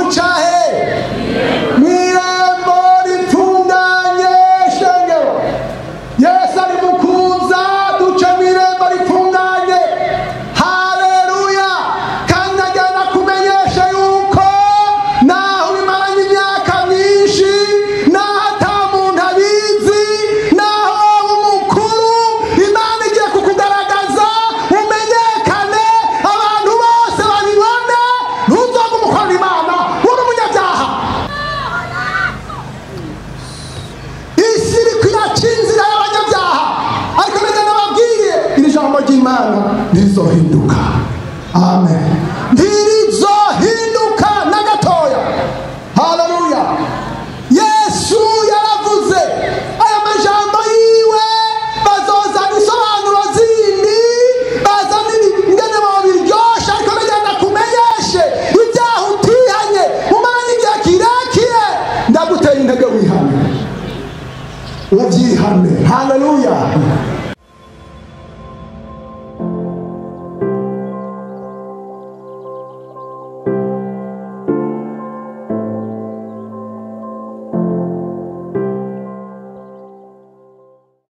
Guca he? Mw'irembo ritunganye. Shengero, Yesu ari mu kuza, duce mw'irembo ritunganye. Haleluya! Kandi agenda kumenyesha yuko naho bimaranye imyaka myinshi, naho ata muntu abizi, naho waba umukuru, Imana igiye kukugaragaza umenyekane, abantu bose babibone. Ntuzoge umukorera Imana uri umunyabyaha. Isi iri kwiraca inzira y'abanyabyaha, ariko reka nababwiye, iri jambo ry'Imana ntirizohinduka. Amen, ntirizohinduka na gatoya. Haleluya! Yesu yaravuze aya majambo yiwe, bazozana isobanuro zindi, bazana ingene bobiryosha, ariko nagenda kumenyeshe, ibyaha utihanye umaranye igihe kirekire, ndaguteye intege, wihane, ubyihane. Haleluya!